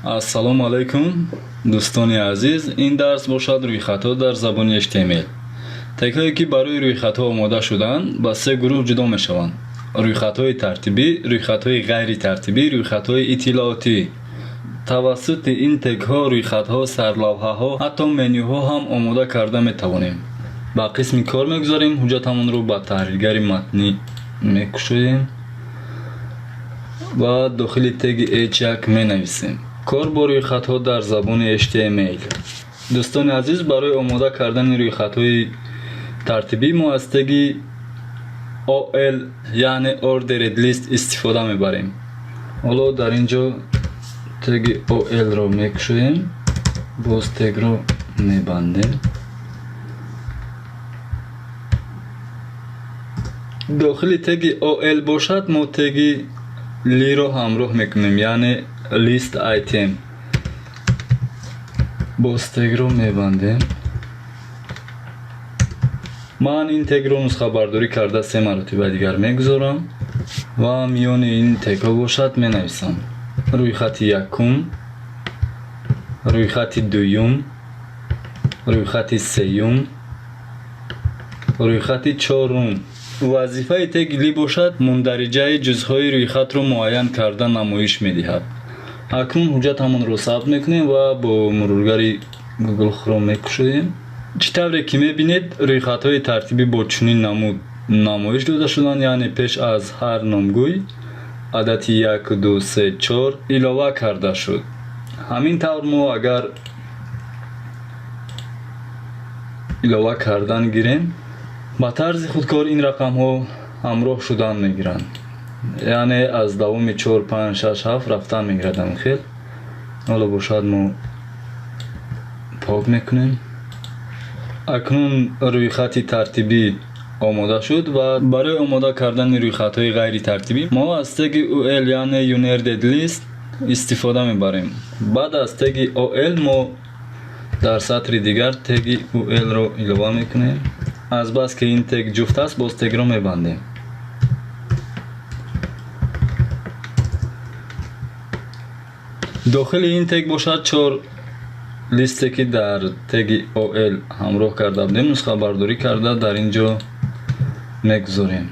Ассалому алайкум, дӯстони азиз. Ин дарс бошад рӯйхатҳо дар забони HTML. Тегҳое, ки барои рӯйхатҳо омода шудаанд, ба се гурӯҳ ҷудо мешаванд: рӯйхатҳои тартибӣ, рӯйхатҳои ғайритартибӣ, рӯйхатҳои иттилоотӣ. Тавассути ин тегҳо рӯйхатҳо, сарлавҳаҳо, ҳатто менюҳо ҳам омода карда метавонем. Ба қисми кор мегузарем, ҳуҷҷатамонро ба таҳриргари матнӣ мекушоем ва дохили теги h1 менависем: кор бо рӯйхатҳо дар забони HTML. Дӯстони азиз, барои омода кардани рӯйхатҳои тартибӣ мо аз теги OL, яъне Ordered List, истифода мебарем. Ҳоло дар ин ҷо теги OL-ро мекушоем, боз тегро мебандем. Дохили теги OL бошад, мо теги li-ро ҳамроҳ мекунем, яъне list item. Боз тегро мебандем. Ман ин тегро нусхабардорӣ карда се маротиба дигар мегузорам ва миёни ин тегҳо бошад менависам: рӯйхати якум, рӯйхати дуюм, рӯйхати сеюм, рӯйхати чорум. Вазифаи теги li бошад, мундариҷаи ҷузъҳои рӯйхатро муайян карда намоиш медиҳад. Акнун ҳуҷҷатамонро сабт мекунем ва бо мурургари Google Chrome мекушоем. Чӣ тавре ки мебинед, рӯйхатҳои тартибӣ бо чунин намуд намоиш дода шуданд, яъне пеш аз ҳар номгӯй адади як, ду, се, чор илова карда шуд. Ҳамин тавр мо агар илова кардан гирем, ба тарзи худкор ин рақамҳо ҳамроҳ шудан мегиранд, яъне аз давоми чор, панҷ, шаш, ҳафт рафтан мегирад ҳамин хел. Ҳоло бошад, мо пок мекунем. Акнун рӯйхати тартибӣ омода шуд ва барои омода кардани рӯйхатҳои ғайритартибӣ мо аз теги ul, яъне unordered list, истифода мебарем. Баъд аз теги ol мо дар сатри дигар теги ul-ро илова мекунем. Азбаски ин тег ҷуфт аст, боз тегро мебандем. Дохили ин тег бошад, чор листе, ки дар теги ol ҳамроҳ карда будем, нусхабардорӣ карда дар ин ҷо мегузорем.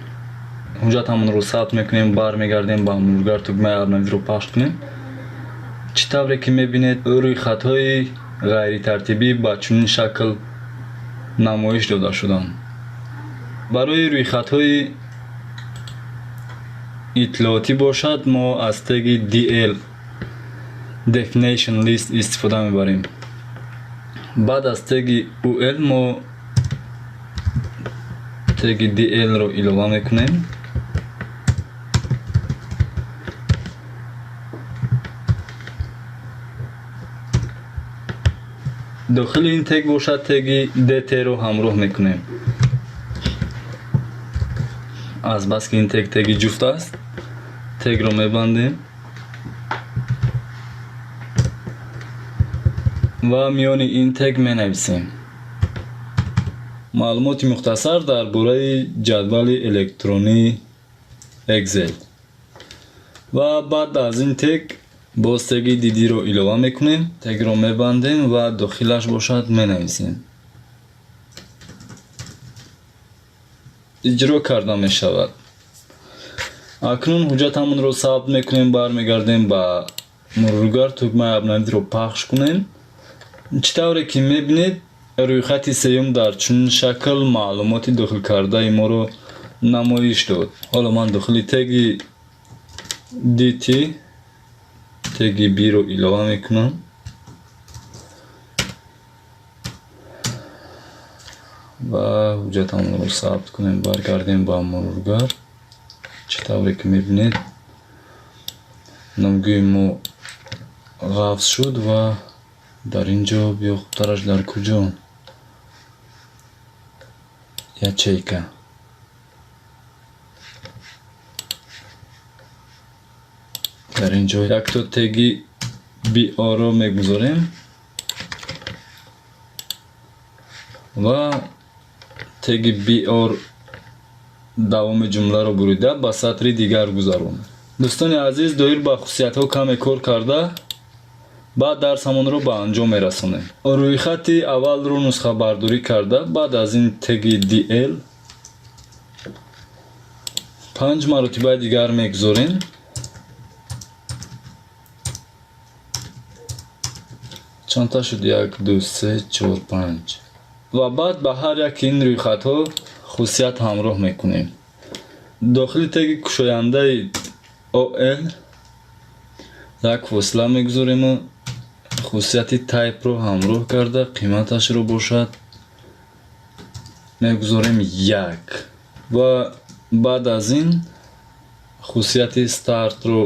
Ҳуҷҷатамонро сабт мекунем, бармегардем ба мурургар, тугмаи обновить ро пахш кунем. Чӣ тавре ки мебинед, рӯйхатҳои ғайритартибӣ ба чунин шакл намоиш дода шуданд. Барои рӯйхатҳои иттилоотӣ бошад, мо аз теги dl, definition list, истифода мебарем. Баъд аз теги ul мо теги dl-ро илова мекунем. Дохили ин тег бошад, теги dt-ро ҳамроҳ мекунем. Азбаски ин тег теги ҷуфт аст, тегро мебандем ва миёни ин тег менависем: маълумоти мухтасар дар бораи ҷадвали электронии Excel. Ва баъд аз ин тег боз теги dd-ро илова мекунем, тегро мебандем ва дохилаш бошад менависем: иҷро карда мешавад. Акнун ҳуҷҷатамонро сабт мекунем, бармегардем ба мурургар, тугмаи обновить ро пахш кунем. Чӣ тавре ки мебинед, рӯйхати сеюм дар чунин шакл маълумоти дохилкардаи моро намоиш дод. Ҳоло ман дохили теги dt теги b-ро илова мекунам ва ҳуҷҷатамонро сабт кунем, баргардем ба мурургар. Чӣ тавре ки мебинед, номгӯи мо ғафз шуд ва дар ин ҷо биё, хубтараш дар куҷо ячейка. Дар ин ҷо якто теги br-ро мегузорем ва теги br давоми ҷумларо бурида ба сатри дигар гузаронад. Дӯстони азиз, доир ба хусусиятҳо каме кор карда. Баъд дарсамонро ба анҷом мерасонем. Рӯйхати аввалро нусхабардорӣ карда, баъд аз ин теги DL 5 маротибаи дигар мегузорем. Чандта шуд? 1, 2, 3, 4, 5. Ва баъд ба ҳар яки ин рӯйхатҳо хусусият ҳамроҳ мекунем. Дохили теги кушояндаи OL як фосила мегузорему хусусияти type-ро ҳамроҳ карда, қиматашро бошад мегузорем 1. Ва баъд аз ин хусусияти start-ро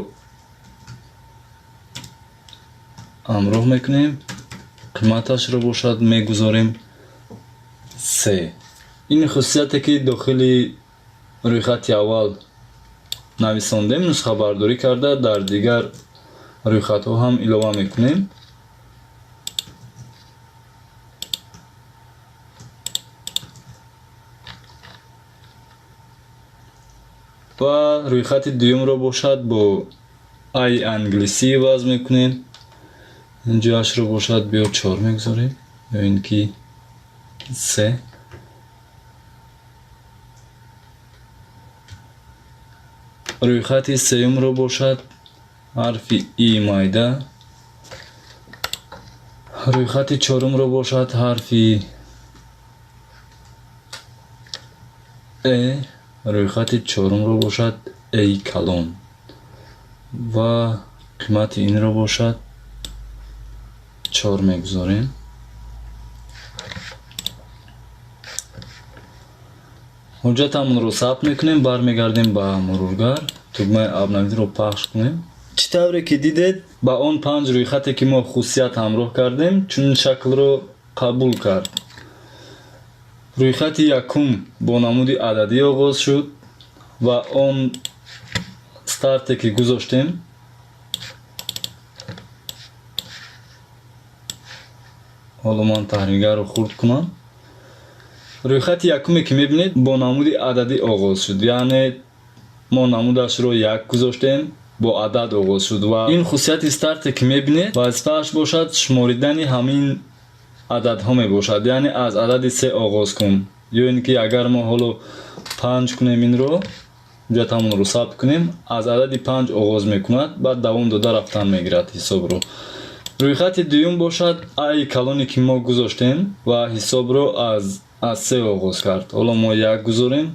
ҳамроҳ мекунем, қиматашро бошад мегузорем 3. Ин хусусияте ки дохили рӯйхати аввал нависондем, нусхабардорӣ карда дар дигар рӯйхатҳо ҳам илова мекунем. Ва рӯйхати дуюмро бошад бо ай англисӣ иваз мекунем. Инҷоашро бошад биё 4 мегузорем ё ин ки 3. Рӯйхати сеюмро бошад ҳарфи И майда. Рӯйхати чорумро бошад ҳарфи Э. Рӯйхати чорумро бошад Э калон. Ва қимати инро бошад 4 мегузорем. Ҳуҷҷатамонро сабт мекунем, бармегардем ба мурургар, тугмаи обновить-ро пахш кунем. Чӣ тавре ки дидед, ба он 5 рӯйхате ки мо хусусият ҳамроҳ кардем, чунин шаклро қабул кард. Рӯйхати якум бо намуди ададӣ оғоз шуд ва он старте ки гузоштем ҳоло ман таҳриргарро хурд кунам. Рӯйхати якуме ки мебинед бо намуди ададӣ оғоз шуд, яъне мо намудашро 1 гузоштем, бо адад оғоз шуд ва ин хусусияти старте ки мебинед вазифааш бошад шуморидани ҳамин ададҳо мебошад, яъне аз адади 3 оғоз кун. Ё ин ки агар мо ҳоло 5 кунем, инро ҳуҷҷатамонро сабт кунем, аз адади 5 оғоз мекунад, баъд давом дода рафтан мегирад ҳисобро. Рӯйхати дуюм бошад ай калоне ки мо гузоштем ва ҳисобро аз 3 оғоз кард. Ҳоло мо 1 гузорем,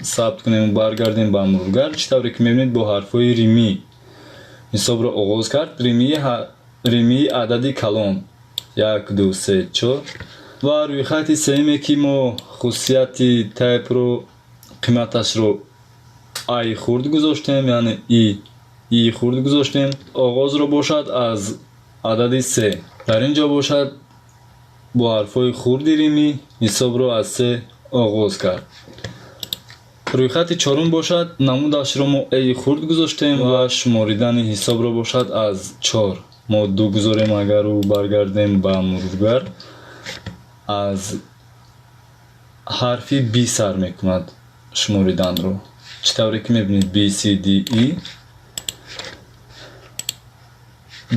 сабт кунем, баргардем ба мурургар. Чӣ тавре ки мебинед, бо ҳарфҳои римӣ ҳисобро оғоз кард. Римии адади калон 1, 2, 3, 4. Ва рӯйхати сеюме ки мо хусусияти type-ро қиматашро ай хурд гузоштем, яъне и хурд гузоштем, оғозро бошад аз адади 3. Дар ин ҷо бошад бо ҳарфҳои хурди римӣ ҳисобро аз 3 оғоз кард. Рӯйхати чорум бошад намудашро мо э хурд гузоштем ва шуморидани ҳисобро бошад аз 4. Мо 2 гузорем, агар ӯ баргардем ба мурургар, аз ҳарфи B сар мекунад шумориданро. Чӣ тавре ки мебинед, B, C, D, E,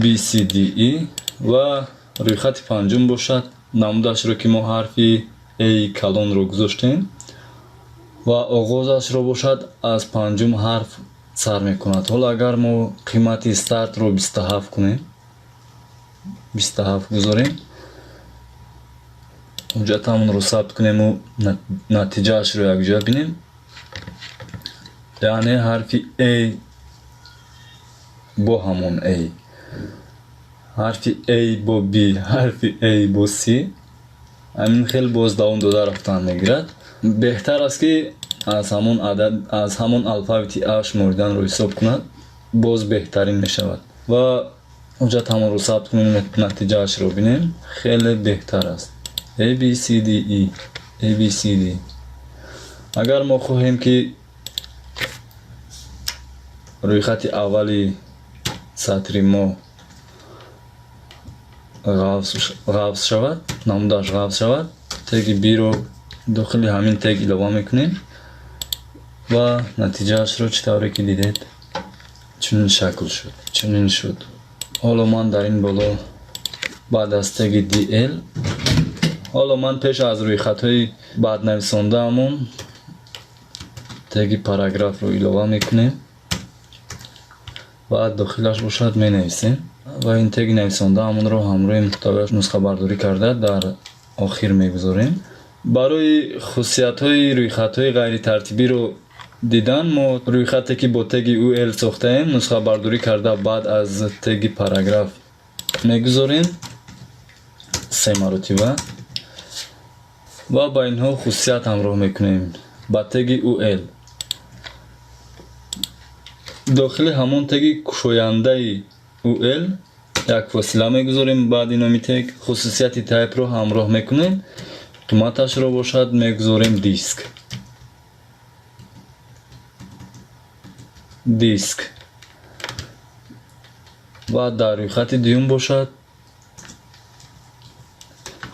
B, C, D, E. Ва рӯйхати панҷум бошад намудашро ки мо ҳарфи A калонро гузоштем ва оғозашро бошад аз панҷум ҳарф сар мекунад. Ҳоло агар мо қимати стартро 27 кунем, 27 гузорем, ҳуҷҷатамонро сабт кунему натиҷаашро якҷоя бинем, яъне ҳарфи A бо ҳамон A, ҳарфи A бо B, ҳарфи A бо C, ҳамин хел боз давом дода рафтан мегирад. Беҳтар аст ки аз ҳамон адад, аз ҳамон алфавити А шумориданро ҳисоб кунад, боз беҳтарин мешавад. Ва ҳуҷҷатамонро сабт кунем, натиҷаашро бинем, хеле беҳтар аст. A, B, C, D, E, A, B, C, D. Агар мо хоҳем ки рӯйхати аввали сатри мо ғафз шавад, намудаш ғафз шавад, теги B-ро дохили ҳамин тег илова мекунем ва натиҷаашро чӣ тавре ки дидед чунин шакл шуд, чунин шуд. Ҳоло ман дар ин боло баъд аз теги dl, ҳоло ман пеш аз рӯйхатҳои баъднависондаамон теги параграфро илова мекунем ва дохилаш бошад менависем ва ин теги нависондаамонро ҳамроҳи муҳтавояш нусхабардорӣ карда, дар охир мегузорем. Барои хусусиятҳои рӯйхатҳои ғайритартибиро дидан, мо рӯйхате, ки бо теги ul сохтаем, нусхабардорӣ карда, баъд аз теги параграф мегузорем се маротиба ва ба инҳо хусусият ҳамроҳ мекунем. Ба теги ul, дохили ҳамон теги кушояндаи ul, як фосила мегузорем. Баъди номи тег хусусияти type -ро ҳамроҳ мекунем, қиматашро бошад мегузорем диск. Ва дар рӯйхати дуюм бошад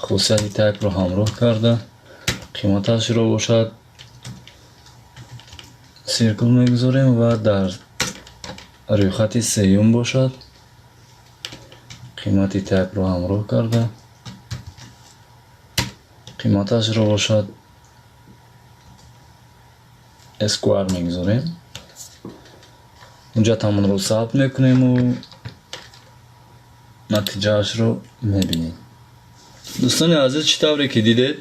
хусусияти type -ро ҳамроҳ карда, қиматашро бошад circle мегузорем ва дар рӯйхати сеюм бошад қимати type -ро ҳамроҳ карда, қиматашро бошад square мегузорем. Ҳуҷҷатамонро сабт мекунему натиҷаашро мебинем. Дӯстони азиз, чӣ тавре ки дидед,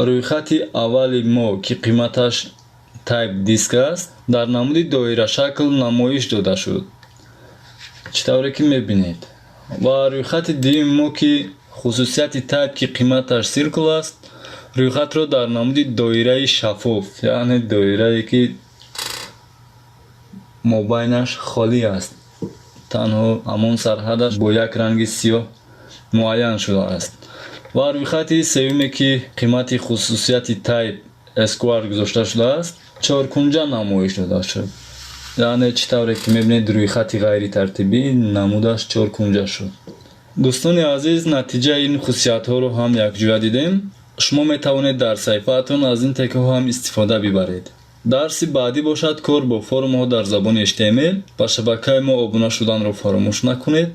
рӯйхати аввали мо, ки қиматаш type диск аст, дар намуди доирашакл намоиш дода шуд, чӣ тавре ки мебинед, ва рӯйхати дуюми мо, ки хусусияти type, ки қиматаш circle аст, рӯйхатро дар намуди доираи шаффоф, яъне доирае, ки мобайнаш холӣ аст, танҳо ҳамон сарҳадаш бо як ранги сиёҳ муайян шудааст, ва рӯйхати сеюме, ки қимати хусусияти type square гузошта шудааст, чоркунҷа намоиш дода шуд. Яъне, чӣ тавре ки мебинед, рӯйхати ғайритартибӣ намудаш чоркунҷа шуд. Дӯстони азиз, натиҷаи ин хусусиятҳоро ҳам якҷоя дидем. Шумо метавонед дар саҳифаатон аз ин тегҳо ҳам истифода бибаред. Дарси баъдӣ бошад кор бо формаҳо дар забони HTML. Ба шабакаи мо обуна шуданро фаромӯш накунед.